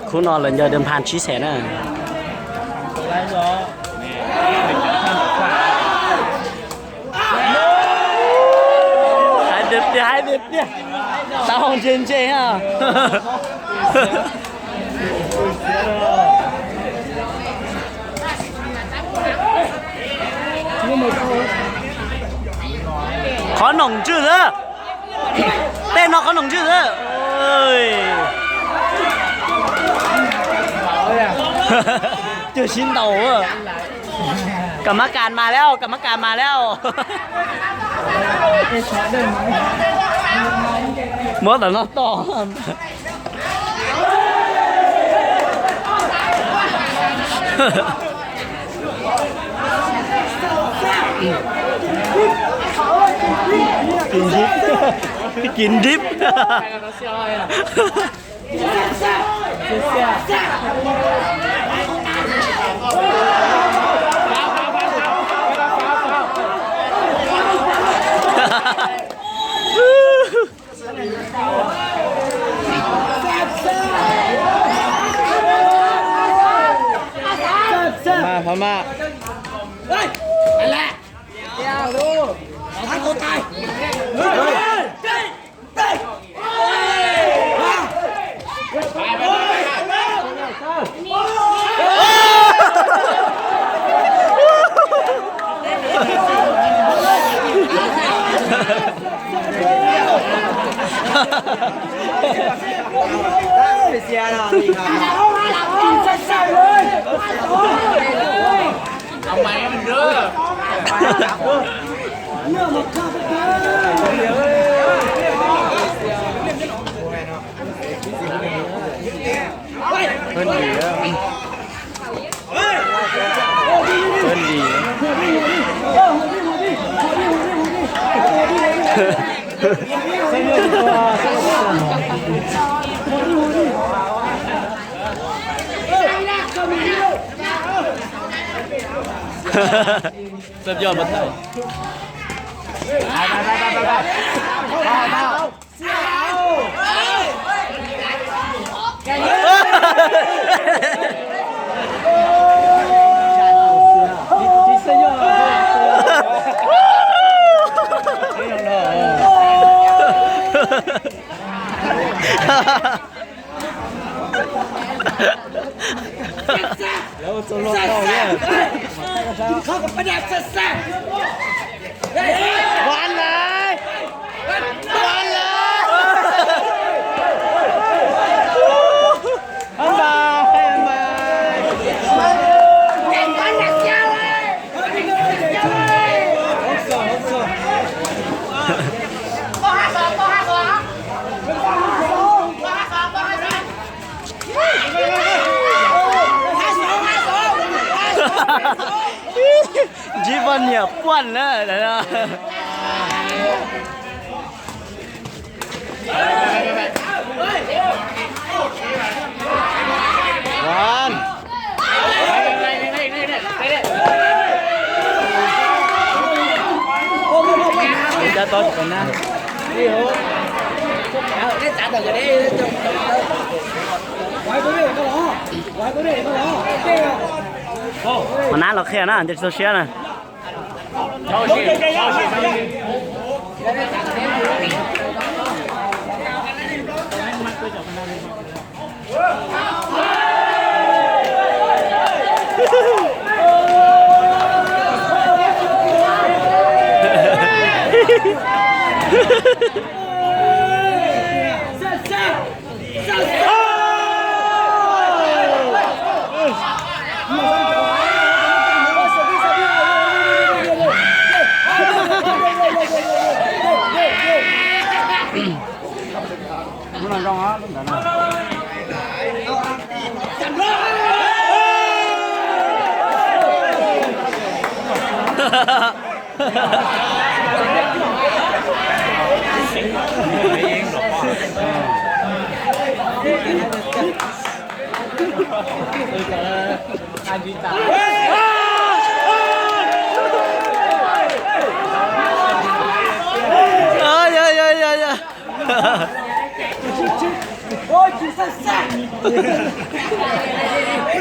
Khub no lawv ncaws dawm phan tsib xees na. Hais tiag tiag, hais tiag tiag. Tau ntse ntse na. Qhov noom ntswj xwb. Tej no qhov noom ntswj xwb. Cwg sib ntaus. Kam mab kas mas lawm, kam mab kas mas lawm. Muab tom no tom. Kis dib. Mas, phov mas. Ntsib poj niam puaj na. Mas nab los qhia na, nco tsis txaus siab na.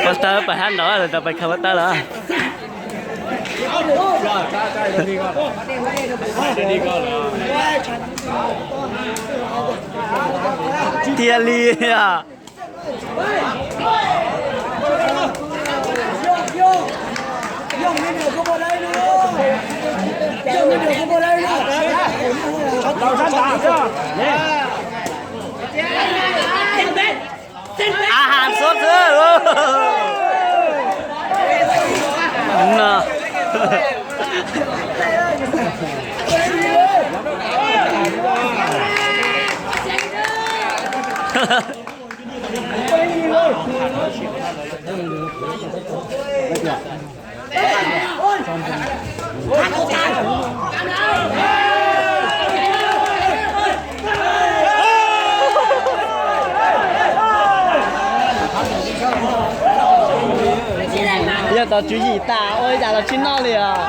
Pov tawb pais hab nraud, lawv tau pais khaws pov tawb lawm. Tiag li os. A has xub xwb. No. Yog tau tswv yim tas ua li cas los tsis noj li os.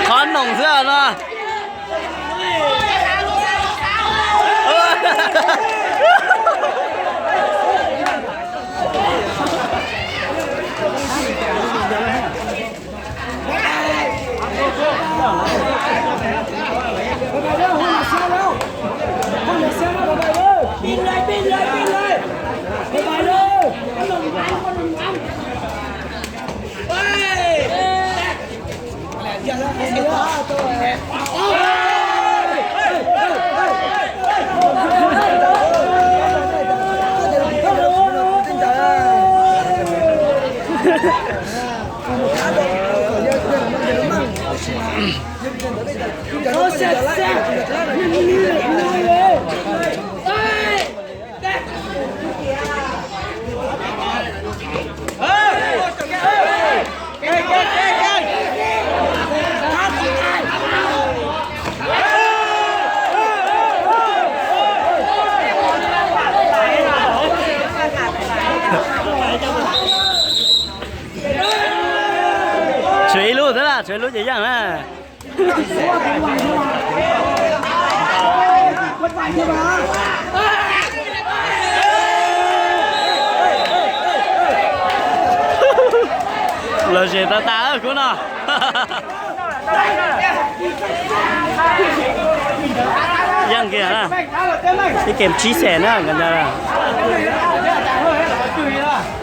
Qhov noom xwb no. Tshuav ib lub xwb na, tshuav ib lub ces yeej na. Lom zem tas tas khub no. Yeej kiag na. Ib kem tsib xees na, nkawd ntawd.